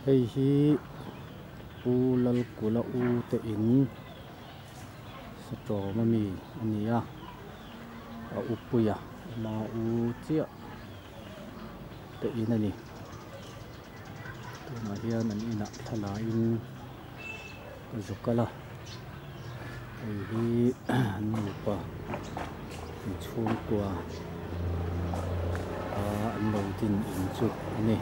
Hei hi Pu Lalkula u te in satawm ami a ni a a upuia ama u chiah te in a ni tunah hian an inah thla la in ka zu kal a hei hi an nupa inchhungkua a an lo din in chu a ni.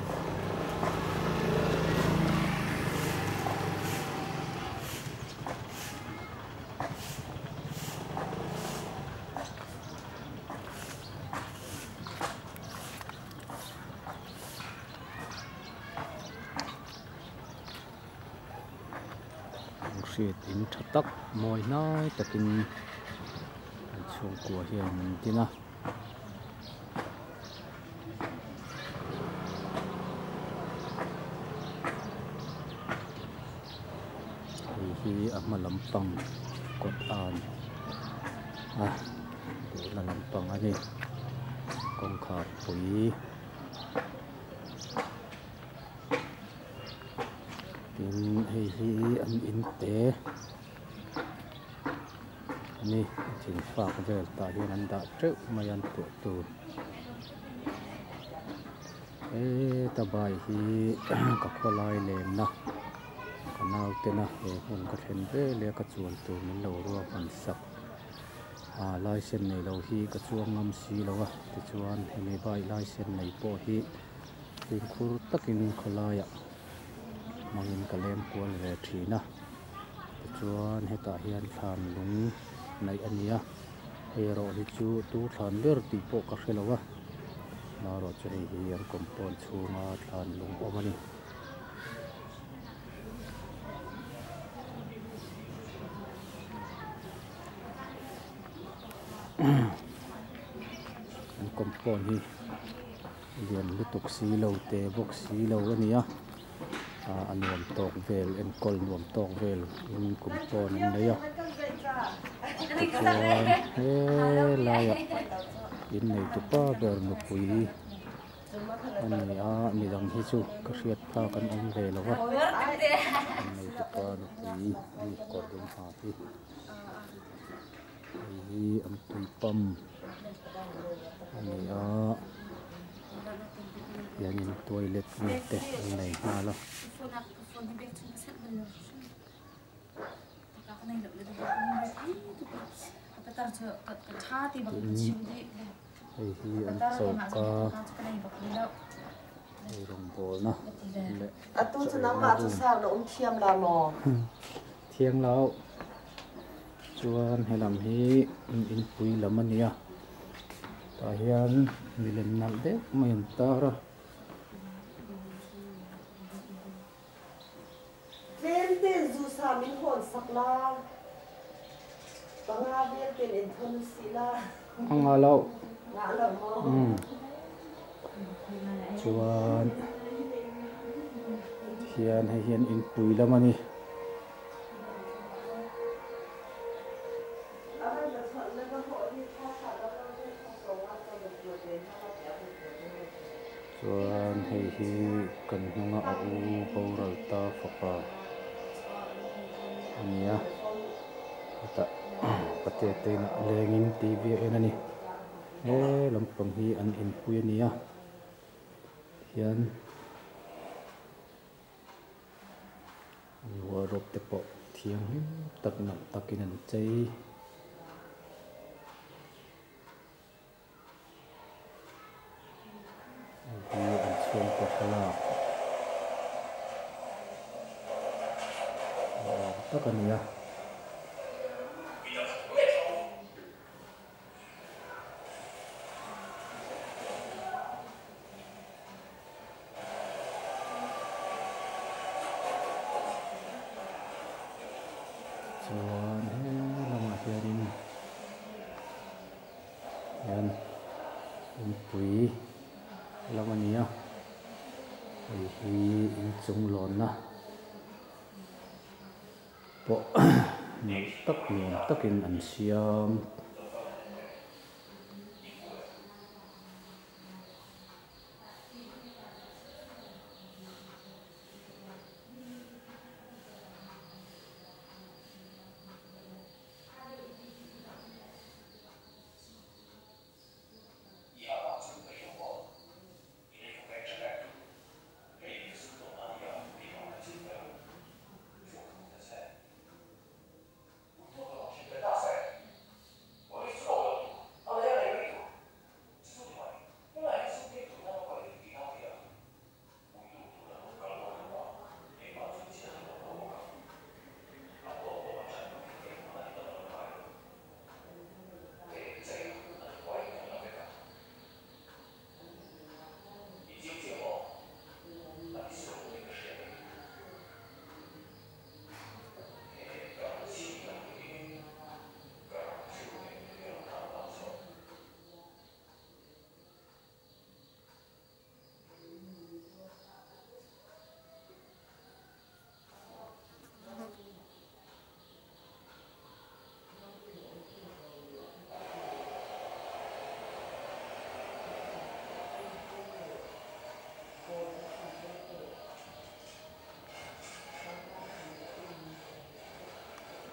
Hriat in tha tak mawi hnai takin an chhungkua hian an din a. Hei hi a hma lampang kawt an a duhna lampang a ni kawngkhar pui. Tin hei hi an in te a ni thing fak vel tah hian an dah teuh mai a an tuah tur heta bai hi ka khawlai lenna ka nautena he hmun ka thlen veleh a ka chuan tur min lo ruahman sak a license nei lo hi ka chuang ngam si lo a tichuan hemi bike license nei pawh hi. Fimkhur takin khawlaiah hmangin ka leng kual ve thin a tichuan hetah hian thlan lung neih a ni a hei erawh hi chu tu thlan ber tih pawh ka hre lo a marawh chu hei hi an compound chhunga thlan lung awm a ni. An compound hi. Lian lutuk si lo te bawk si lo a ni a ah a nuam tawk vel enkawl nuam tawk vel in kum pawn an nei a tichuan helaiah innei tupa ber nupui a ni a midang hi chu ka hriat phak an awm ve lo a innei tupa nupui a ni kawr dum ha hi. Hei hi an tui pump a ni a hianin toilet vel te an nei nghal a. Tin hei hi an choka ei rawngbawlna leh chaw eina room thiang lo. Chuan helam hi inpui lam a ni a tah hian milem nalh deuh mai an tar a. Tlem ten zu sa min hawn sak la, panga vel ten en thawn u sih la. A ngah loh. Ngah loh maw? Umm. Chuan hian hei hian inpui lam a ni. Chuan hei hi kan hnunga a u boral ta fapa a ni a hetah pate te inah lengin tv a en a ni he lampang hi an inpui a ni a hian. An wardrobe te pawh thianghlim tak nalh takin an chei. Hei hi an chhungkaw thlalak nuam tak a ni a. Chuan he lamah hianin hian inpui lam a ni a hei hi inchung lawnna pawh nalh tak nuam takin an siam.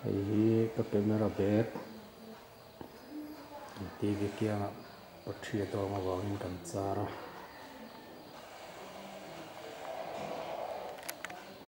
Hei hi ka camera bag t v kiangah pathia dawng avangin kan char a.